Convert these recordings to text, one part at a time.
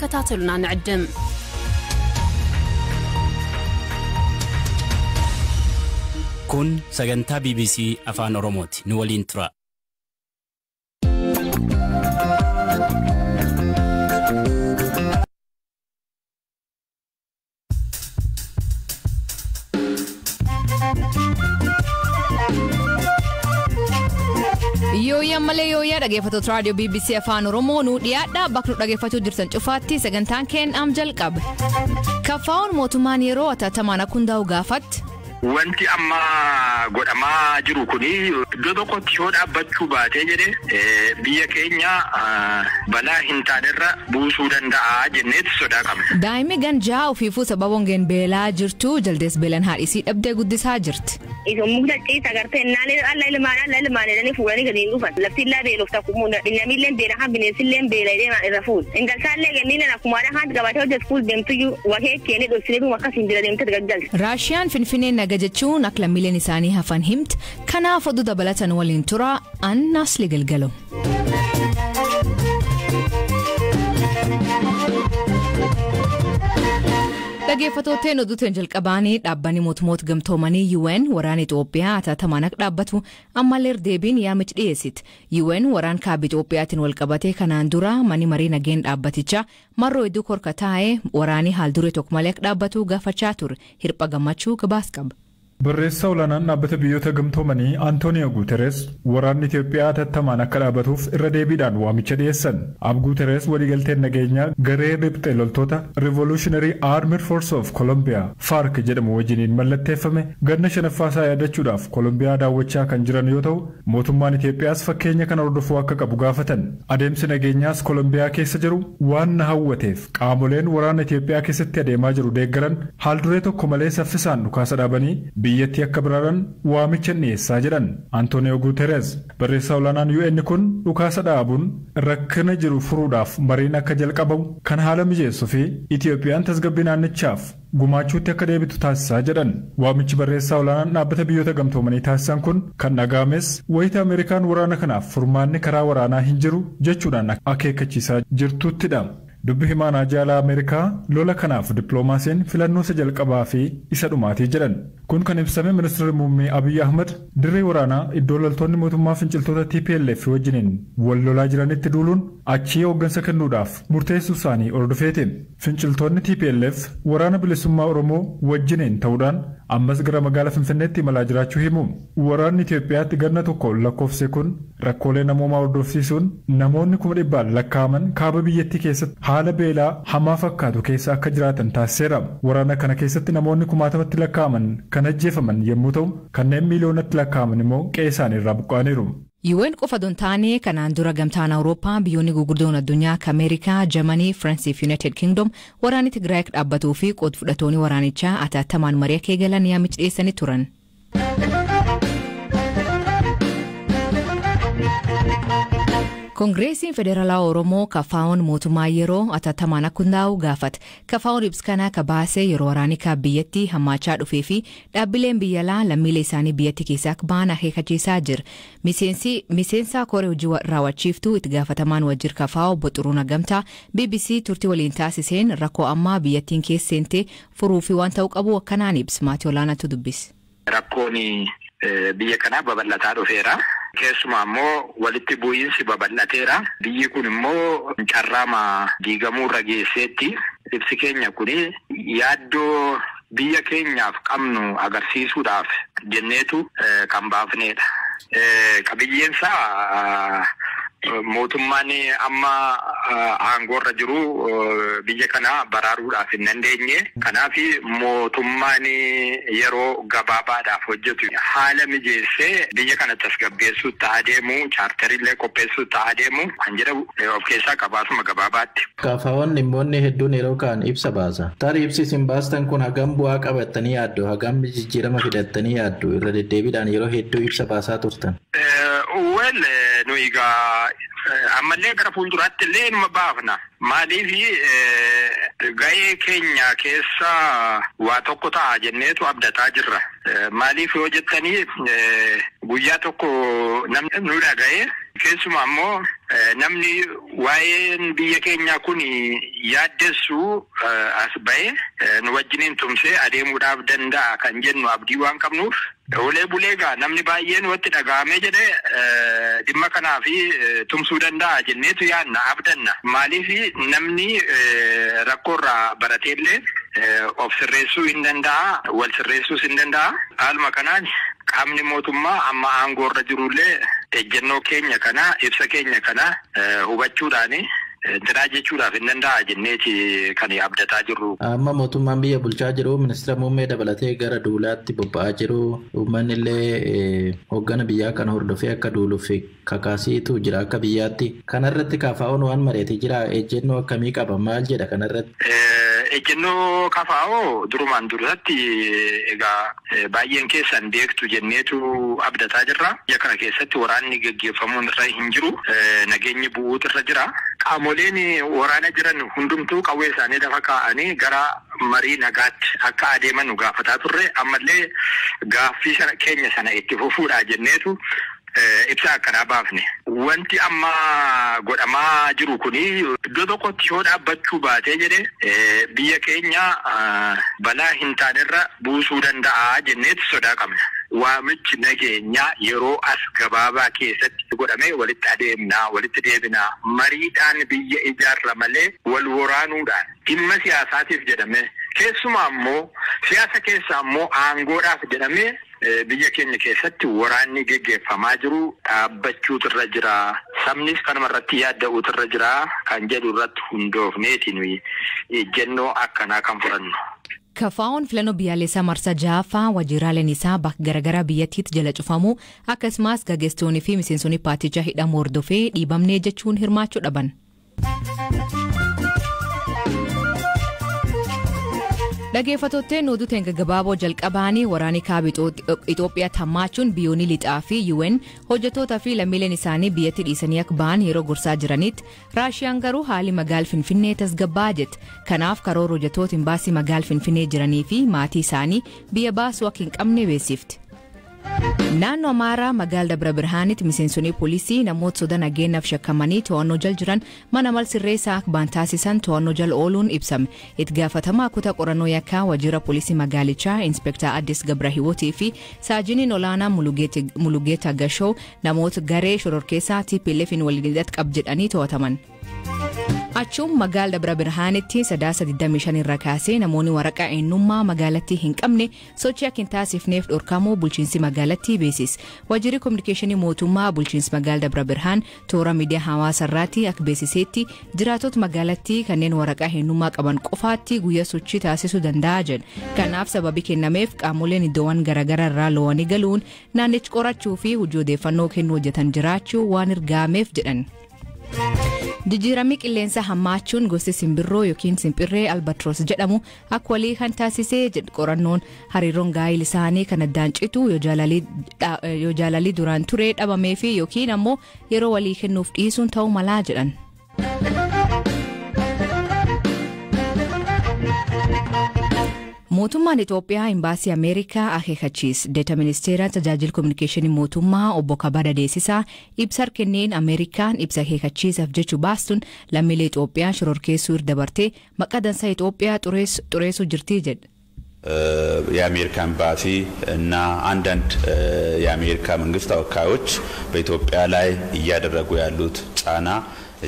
ክትከታተሉና ንዕድም። Kun sagantaa BBC Afaan Oromooti. Nu waliin tura. Yooyyaa malee yooyyaa, dhaggeeffattoota raadiyoo BBC Afaan Oromoo, nuu dhiyaadha. Bakka nu dhaggeeffachuu jirtan cufaatti sagantaan keenya am jalqabe. KFO'n mootummaan yeroo atattamaan akka hundaa'u gaafatti. Wanti amma godhamaa jiru kuni iddoo tokkotti yoo dhaabbachuu baatee jedhe, biyya keenya balaa hin taanerra buusuu danda'a jenneetu sodaa qabna. Daa'imni ganjaa ofiifuu sababa hongeen beelaa jirtu jaldees beelan haadhisii dhabdee guddisaa jirti. Muka ciisa gartee naalee alla ilmaan alla ilmaan jedhanii fuudhanii gadi hin dhufan. Lafti illaa beelofta namillee beela kan bineensillee beela deemaa irra fuudhu. Ingalsaallee kenniin akkuma aadaa qabatee hojjetu fuul deemtuyyuu wakee keenii dhoksitee akkasiin jira deemtee gaggalti. Raashiyaan Finfinnee naga jechuun akka lammiileen isaanii hafan himti. Kanaaf oduu dabalatan waliin tura. Annaas galgalo. Dhaggeeffattooteen, oduuteen jalqabaanii dhaabbanni mootummoota gamtoomanii UN waraana Itoophiyaa atattamaan akka dhaabbatu ammallee deebiin yaamicha dhiyeessiti. UN waraan kaaba Itoophiyaatiin walqabatee kanaan dura manni marii nageen dhaabbatichaa marroo hedduu korka taa'ee waraanii haal duree tokko malee akka dhaabbatu gaafachaa ture. Hirpha Gammachuu gabaas qaba. Barreessaa olaanaan dhaabbata biyyoota gamtoomanii Antooniyo Guuteres waraanni Itoophiyaa atattamaan akka dhaabatuuf irra deebiidhaan waamicha dhiyeessan. Ab Guuteres waliigalteen nageenyaa garee riphxee loltoota Revolutionary Armed Force of Colombia, FARC jedhamu wajjiniin mallatteeffame ganna shanaffaa isaa yaadachuudhaaf Kolombiyaa daawwachaa kan jiran yoo ta'u, mootummaan Itoophiyaas fakkeenya kana hordofuu akka qabu gaafatan. Adeemsi nageenyaas Kolombiyaa keessa jiru waan na hawwateef, qaamoleen waraana Itoophiyaa keessatti adeemaa jiru deeggaran haal duree tokko malee saffisaan dhukaasa dhaabanii biyyattii akka biraaran waamicha dhiyeessaa jedhan Antooniyo Guuteres. Barreessaa olaanaan UN kun dhukaasa dhaabuun rakkina jiru furuudhaaf mariin akka jalqabamu kan haala mijeessuu fi Itoophiyaan tasgabbii naannichaaf gumaachuutti akka deebitu taasisaa jedhan. Waamichi barreessaa olaanaan dhaabbata biyyoota gamtoomanii taasisan kun kan dhaga'ames wayita Ameerikaan waraana kanaaf furmaanni karaa waraanaa hin jiru jechuudhaan akeekkachiisaa jirtuttidha. Dubbi himaan jaalaa Ameerikaa lola kanaaf dippiloomaasiin filannoo isa jalqabaa fi isa dhumaatii jedhan. Kun kan ibsame ministeerri muummee Abiyyi Ahmad dirree waraanaa iddoo loltoonni mootummaa finciltoota TPLF wajjiniin wal lolaa jiranitti duuluun achii hooggansa kennuudhaaf murteessuu isaanii hordofeeti. Finciltoonni TPLF waraana bilisummaa Oromoo wajjiniin ta'uudhaan ammas gara magaalaa Finfinneetti imalaa jiraachuu himu. Waraanni Itoophiyaatti ganna tokko lakkoofse kun rakkoolee namoomaa hordofsiisuun namoonni 100,000 lakkaa'aman kaaba biyyattii keessatti haala beelaa hamaa fakkaatu keessa akka jiraatan taasiseera. Waraana kana keessatti namoonni kumaatamatti lakkaa'aman kan ajjeefaman yommuu ta'u, kanneen miiliyoonatti lakkaa'aman immoo qe'ee isaanii irraa buqqa'aniiru. UN qofa don taane, kanaan dura gamtaan Awurooppaa, biyyoonni gurguddoon addunyaa akka Ameerikaa, Jarmanii, Firansii fi United Kingdom waraanni Tigraay akka dhaabbatuu fi qood fudhatoonni waraanichaa atattamaan marii akka eegalan yaamicha dhiyeessanii turan. Koongireesiin Federaalaa Oromoo KFO'n mootummaa yeroo atattamaan akka hundaa'u gaafate. KFO'n ibsa kana akka baasee yeroo waraanni kaaba biyyattii hammaachaa dhufee fi dhaabbileen biyya alaa lammiilee isaanii biyyattii keessaa akka ba'an akeekkachiisaa jira. Miseensa koree hojii raawwachiiftuu itti gaafatamaan wajjira KFO obbo Xuruuna Gamtaa BBC turtii waliin taasiseen rakkoo ammaa biyyattiin keessa seentee furuu fi waan ta'uu qabu akkanaan ibsa. Maatii olaanaatu dubbise. Rakkoon biyya kanaa babal'ataa dhufeera. Keessumaa immoo walitti bu'iinsi babal'ateera. Biyyi kun immoo carraama diigamuurra geesseetti. Ibsi keenya kuni yaaddoo biyya keenyaaf qabnu agarsiisuudhaaf jenneetu kan baafnedha. Qabiyyeensaa mootummaan amma aangoorra jiru biyya kana baraaruudhaaf hin dandeenye. Kanaaf mootummaan yeroo gabaabaadhaaf hojjetu haala mijeessee biyya kana tasgabbeessuutti adeemu, chaartarillee qopheessuutti adeemu kan jedhamu of keessaa qabaasuma gabaabaatti. KFO'n dhimmoonni hedduun yeroo kaan ibsa baasa. Tarii ibsi isin baastan kun hagam bu'aa qabattanii yaaddu? Hagam jijjiirama fidattanii yaaddu? Irra deddeebiidhaan yeroo hedduu ibsa baasaa turtan. Well, nuyi egaa ammallee gara fuulduraatti illee numa baafna. Maaliif, gahee keenya keessa waa tokko ta'a jenneetu abdataa jirra. Maaliif yoo jettanii, guyyaa tokko namni nu dhaga'ee Keessumaa immoo namni waa'een biyya keenyaa kun yaaddessu as ba'ee nu wajjiniin tumsee adeemuudhaaf danda'a kan jennu abdii waan qabnuuf olee bulee egaa namni baay'een watti dhaga'amee jedhee dhimma kanaaf tumsuu danda'a jenneetu yaadna abdanna. Maaliif namni rakkoorraa barateellee of sirreessuu hin danda'a, wal sirreessuus hin danda'a. Haaluma kanaan qaamni mootummaa amma aangoorra jirullee ejjennoo keenya kana, ibsa keenya kana hubachuudhaani Intinaa jechuudhaaf hin danda'a jenneeti kan abdataa jirru. Amma mootummaan biyya bulchaa jiru ministeera muummee dabalatee gara duulaatti bobba'aa jiru. Uummanni illee hoggana biyyaa kana hordofee akka duuluuf kakaasiitu jira akka biyyaatti. Kanarratti KFO'n waan mari'atee jira. Ejjennoo akkamii qaba? Maal jedha kanarratti? Ejjennoo KFO durumaan duratti egaa baay'een keessan beektu jenneetu abdataa jirra. Biyya kana keessatti waraanni geggeeffamuun irra hin jiru. Nageenyi bu'uutu irra jira. Qaamoleen waraana jiran hundumtuu qawwee isaanii lafa kaa'anii gara marii nagaatti akka adeeman nu gaafataa turre. Ammallee gaaffii sana keenya sana itti fufuudha jenneetu ibsa akkanaa baafne. Wanti amma godhamaa jiru kuni iddoo tokkotti yoo dhaabbachuu baatee jedhe biyya keenya balaa hin taanerra buusuu danda'a jenneetu sodaa qabna. Waamichi nageenyaa yeroo as gabaabaa keessatti godhamee walitti adeemnaa, walitti deebinaa, mariidhaan biyya ijaarra malee wal waraanuudhaan dhimma siyaasaatiif jedhamee keessumaa immoo siyaasa keessaa immoo aangoodhaaf jedhamee biyya keenya keessatti waraanni geggeeffamaa jiru dhaabbachuutu irra jira. Sabnis kanuma irratti yaadda'uutu irra jira kan jedhu irratti hundoofneeti nuyi ejjennoo akkanaa kan fudhannu. KFO'n filannoo biyyaalessaa marsaa ja'affaa waajjiraaleen isaa bakka garaagaraa biyyattiitti jala cufamu akkasumas gaggeessitoonni fi miseensonni paartichaa hidhamuu hordofee dhiibamnee jechuun hirmaachuu dhaban. Dhaggeeffattootni oduu gaggabaaboo jalqabaanii waraanni kaaba Itoophiyaa hammaachuun biyyoonni lixaa fi UN hojjettoota fi lammiileen isaanii biyyatti dhiisanii akka ba'an yeroo gorsaa jiranitti Raashiyaan garuu haalli magaala Finfinnee tasgabbaa'aa jetti. Kanaaf karoora hojjettoota imbaasii magaala Finfinnee jiranii fi maatii isaanii biyya baasuu akka hin qabne beeksifti. Naannoo Amaaraa magaala Dabra Birhaanitti miseensonni poolisii namoota soda nageenyaaf shakkamanii to'annoo jala jiran mana mal sirreessaa akka ba'an taasisan to'annoo jala ooluun ibsame. Itti gaafatamaa kutaa qorannoo yakkaa waajjira poolisii magaalichaa Inspektar Addis Gabrahiwootii fi saajiniin olaanaa Mulugeeta Gashoo namoota garee shororkeessaa TPLF'n waliin hidhata qabu jedhanii to'ataman. Achuun magaala Dabra Birhaanitti sadaasa 25 irra kaasee namoonni waraqaa eenyummaa magaalattii hin qabne sochii akka hin taasifneef dhorkamuu bulchiinsi magaalattii beeksise. Waajjirri kominikeeshinii mootummaa bulchiinsi magaala Dabra Birhaan toora miidiyaa hawaasaa irratti akka beeksisetti jiraattota magaalattii kanneen waraqaa eenyummaa qaban qofaatti guyyaa sochii taasisuu danda'a jedha. Kanaaf sababii kennameef qaamoleen iddoowwan garaagaraa irraa lo'anii galuun naannicha qorachuu fi hojii odeeffannoo kennuu hojjetan jiraachuu waan ergaameef jedhan. Jijjiiramni qilleensaa hammaachuun gosti simbirroo yookiin simpirree albatroos jedhamu akka walii kan taasisee jedhu qorannoon hariiroon gaa'il isaanii kan addaan citu yoo jaalalli duraan ture dhabamee fi yookiin ammoo yeroo walii kennuuf dhiisuun ta'uu malaa jedhan. Mootummaan Itoophiyaa imbaasii Ameerikaa akeekkachiise. Deeta ministeera tajaajila kominikeeshinii mootummaa obbo Kabada Deessisaa ibsa kenneen Ameerikaan ibsa akeekkachiisaaf jechu baastuun lammiilee Itoophiyaa shororkeessuu irra dabartee maqaa dansaa Itoophiyaa xureessuu jirti jedha. የአሜሪካ ኤምባሲ እና አንዳንድ የአሜሪካ መንግስት ተወካዮች በኢትዮጵያ ላይ እያደረጉ ያሉት ጫና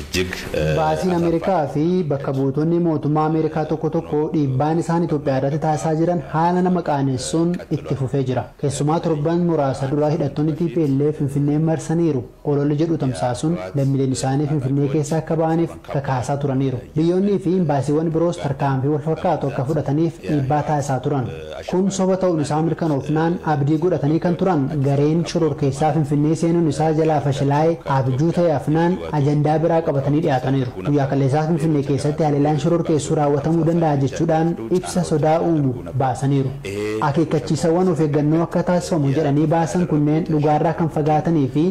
እጅግ Imbaasiin Ameerikaa fi bakka buutonni mootummaa Ameerikaa tokko tokko dhiibbaan isaan Itoophiyaa irratti taasisaa jiran haala nama qaanessuun itti fufee jira. Keessumaa torban muraasa dura hidhattoonni TPLF Finfinnee marsaniiru. Ololli jedhu tamsaasuun lammiileen isaanii Finfinnee keessa akka ba'aniif kakaasaa turaniiru. Biyyoonnii fi imbaasiiwwan biroos tarkaanfii wal fakkaatu akka fudhataniif dhiibbaa taasisaa turan. Kun soba ta'uun isaa mirkanoofnaan abdii godhatanii kan turan gareen shororkeessaa Finfinnee seenuun isaa jalaa fashilaa'ee abjuu ta'e afnaan ajandaa biraa qabatanii dhiyaataniiru. Guyyaa kaleessaa Finfinnee keessatti haleellaan shororkeessuu raawwatamuu danda'a jechuudhaan ibsa sodaa uumu baasaniiru. Akeekkachiisawwan of eeggannoo akka taasifamu jedhanii baasan kunneen dhugaarraa kan fagaatanii fi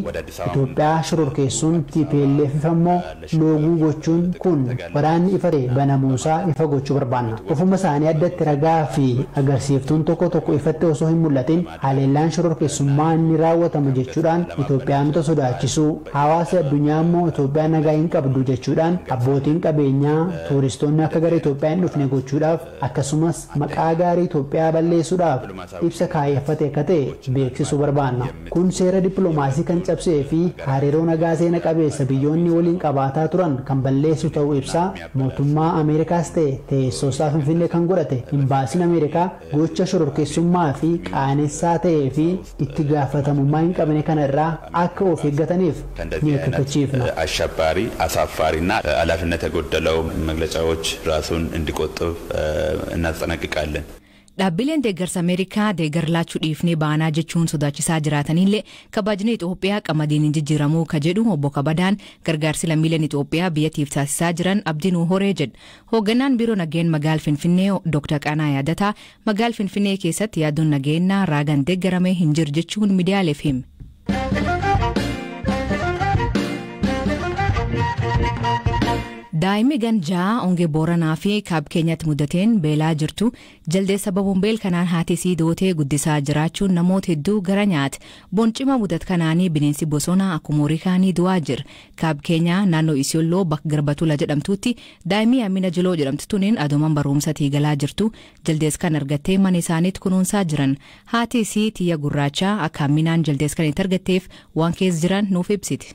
Itoophiyaa shororkeessuun TPLF ammoo looguu gochuun kun waraanni ifa ta'e banamuusaa ifa gochuu barbaanna. Ofuma isaanii addatti ragaa fi agarsiiftuun tokko tokko ifatti osoo hin mul'atin haleellaan shororkeessummaa inni raawwatama jechuudhaan Itoophiyaanota sodaachisuu, hawaasa addunyaa immoo Itoophiyaa nagaa hin qabdu jechuudhaan abbootiin qabeenyaa tuuristoonni akka gara Itoophiyaa hin dhufne gochuudhaaf akkasumas maqaa gaarii Itoophiyaa balleessuudhaaf ibsa kaayyeffate akka ta'e beeksisuu barbaanna. Kun seera dippiloomaasii kan cabsee fi hariiroo nagaa seena qabeessa biyyoonni waliin qabaataa turan kan balleessu ta'uu ibsaa mootummaa Ameerikaas ta'e teessoo isaa Finfinnee kan godhate imbaasiin Ameerikaa gocha shororkeessummaa fi qaanessaa ta'ee fi itti gaafatamummaa hin qabne kana irraa akka of eeggataniif ni akeekkachiifna. አሸባሪ አሳፋሪና ኃላፊነት የጎደለው መግለጫዎች ራሱን እንዲቆጥብ እናስጠነቅቃለን። Dhaabbileen deeggarsa Ameerikaa deeggar laachuu dhiifnee baanaa jechuun sodaachisaa jiraatanillee kabajni Itoophiyaa qamadiin hin jijjiiramuu ka jedhu obbo Kabadaan gargaarsi lammiileen Itoophiyaa biyyattiif taasisaa jiran abdii nuu horee jedha. Hoogganaan biiroo nageen magaal Finfinnee Dr. Qanaa Yaadataa magaal Finfinnee keessatti yaaddoon nageenyaa raagaan deeggarame hin jiru jechuun miidiyaaleef hime. Daa'imni ganjaa hongee Booranaa fi kaab keenyatti mudateen beelaa jirtu jaldeessa baboon kanaan haati isii dootee guddisaa jiraachuun namoota hedduu gara nyaate. Boncima mudat kanaanii bineensi bosonaa akkuma horii kaanii du'aa jira. Kaab keenyaa naannoo Isiyolloo bakka Garbatula jedhamtutti daa'imni Amina Jiloo jedhamtu tuniin adumaan barumsa galaa jirtu jaldeessa kan argattee mana isaaniitti kunuunsaa jiran. Haati isii Tiyya Gurraachaa akka Aminaan jaldeessa kan itti argatteef waan keessa jiran nuuf ibsiti.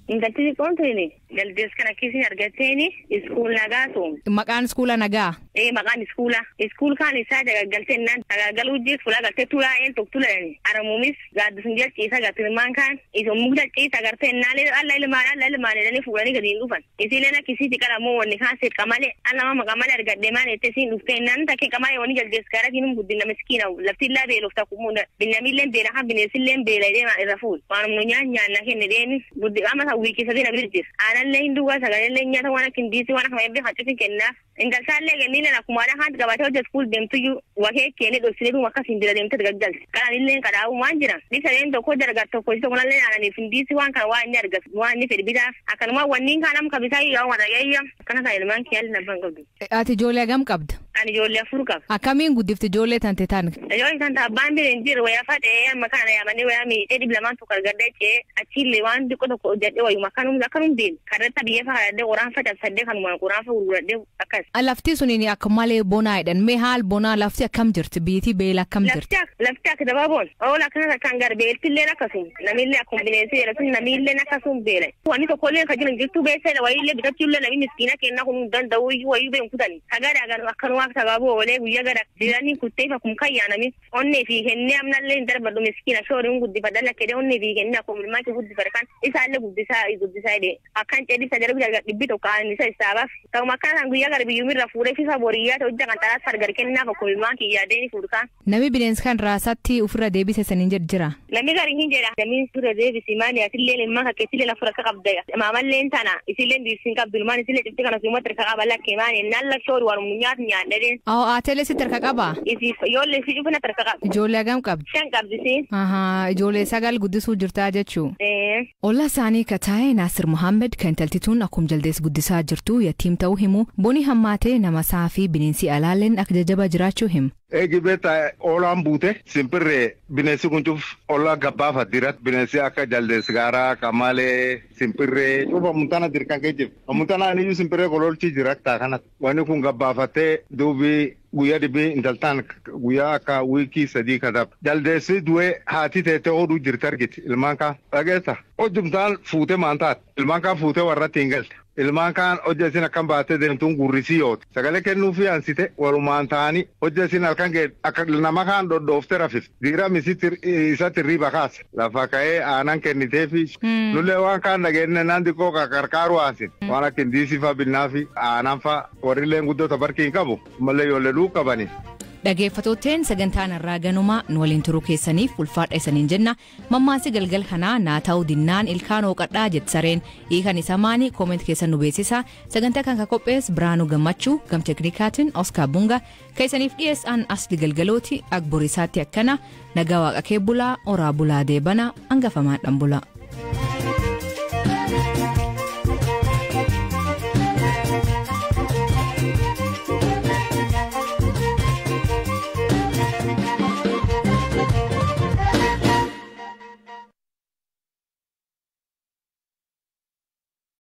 Intalti xiqqoon tuni jaldeessa kana keessi argatteeni iskuul nagaa soom. Maqaan iskuula nagaa? Ee, maqaan iskuula. Iskuul kaan isaa jagaggaltee naan sagaggaluu jiru fuula galtee tulaa een tokko tulani. Aramuumis gaaddisun jala ciisa gartilmaan kaan isun mukta ciisa gartee naalee alla ilmaan alla ilmaan jedhanii fuudhanii gadi hin dhufan. Isiileen akkisiiti qaramoo wanni kaan seet qamalee alla mama qamalee argadhe maal jettee isiin dhuftee naan takkee qamalee wanni jaldeessa gaaratiin hin guddinna miskiina lafti illaa beelofta kumuudha. Binnamillee beela kan bineensillee beela jedhee irra fuudhu. Waanuma nyaan nyaanna kenne deemi guddi amma san wiikii sadii na bira jira. Aanallee hin duwwaa sagalee nyaata waan akka hindiisii waan akka mayyabee kan kennaaf. Intalsaallee kenniileen akkuma aadaa haati qabatee hojii iskuul deemtuyyuu wakee kennee dhoksine dhuma akkas hin jira deemtee gaggalti. Qaraanillee qadaa'uu waan jira. Dhisaleen tokko dargar tokko isa tokkollee aananiif hindiisii waan kana waan inni argatu waan inni fedhi bitaaf. Akkanuma wanniin kaan amma kabisaa yoo waan akkana kan ilmaan kiyaalli nabbaan qabdu. Ati ijoollee hagam qabda? Ani ijoollee afur qaba. Akkamiin guddifti ijoollee tante tan? Ijoolleen tante abbaan bira hin jiru wayaa fadhee amma kana yaamanii wayaa miidhee 200 tokko argadhee cee achiillee waan xiqqoo tokko hojjedhee wayuma akkanum akkanum deemu. Karratti biyya faradhee qoraan facaasadhee kanumaan qoraan gurguradhee akkas. Lafti suniin akka malee bonaa jedhan mee haal bonaa lafti akkam jirti biitii beela akkam jirti? Lafti akka dabaaboon oola akkana kan gar beeltillee akkasuma namillee akkuma bineensi jedhatu namillee akkasuma beela. Wanni tokkollee kan jiran jirtu beessa wayiillee bitachuullee namni miskiina kennaa kun hin danda'u wayii beeku kutani. Sagada akkanuma sababu oolee guyyaa gara jiranii kuttee akkuma kayyaanami onnee fi kennee amnallee hin darbadhu miskiina shooriin guddifadha lakkedee onnee fi kennee akkuma ilmaan kee guddifadha kan isaallee guddisaa guddisaa jedhee akkan cedhisa darbu darga 100 aannan isa isaabaaf ta'uma akkana guyyaa gara biyyumirra fuudhee fifa boriyyaa ta'u hojja kan xalaas fargar kennaaf akkuma ilmaan kiyyaa deeni fuudhkaan. Namni bineensi kan raasaatti ofirra deebise saniin jedhu jira. Namni gari hin jedha. Namni ofirra deebisi maali atillee ilmaan kakkeessillee lafura akka qabda. Maamallee tana isillee diirsiin qabdu ilmaan isillee cifti kana siumatti harka qaba lakkee maali naan lakshoori waan nyaatu nyaadhadeen. Awwa atelee sitti harka qabaa? Isiif ijoollee si cufina harka qaba. Ijoollee hagam qabdi? 5 qabdi siin. Ijoollee 9 guddisuu jirtaa jechuu. Olla isaanii kataa'e Naasir Mohaammed kan intaltituun akkuma jaldees guddisaa jirtu yatiim ta'uu himu boni hammaatee nama isaa fi bineensi alaalleen akka jajjabaa jiraachuu himu. Eegi beektaa oolaan buute simpirree bineensi kun cuf ollaa gabbaafa dirat bineensi akka jaldees gaaraa qamalee simpirree cufa muntana dirqan kee jiru. Muntana aniyyuu simpirree gololchii jira kana. Wanni kun gabbaafatee duubi guyyaa dhibii intaltaan guyyaa akka wiikii 3 kadab. Jaldeessi du'ee haati teessee hodhuu jirti argiti ilmaan kaan dhageessa. Hojjumtaan fuutee maantaati ilmaan kaan fuutee warratti hin galte. Ilmaan kaan hojja isin akkam baattee deemtuun gurrisii yooti. Sagalee kennuufii ansite walumaan ta'anii hojja isin halkan akka nama kaan dhodhooftee rafifte. Diiram isatti riba kaase. Lafa ka'ee aanan kenniteefi. Nullee waan kaan dhageenye naan xiqqoo qarqaaru aansin. Waan akka hindiisii fa'a binnaafi aanan fa'a warrilleen guddoo tabarkii hin qabu. Mallee ijoollee dhuu qabani. Dhageeffattootteen sagantaan irraa ganumaa nu waliin turuu keessaniif ulfaadha isaniin jenna. Mammaansi galgal kanaa naa ta'uu dinnaan ilkaan hooqadhaa jette sareen. Hiikan isa maani comment keessan nu beeksisa. Sagantaa kan ka qophees Biraanuu Gammachuu gam teknikaatiin Oskaar Bunga keessaniif dhiyeessaan Asli Galgalooti Agboriisaatti akkana nagaa waaqa kee bulaa oraa bulaa deebana hangafamaadhaan bulaa.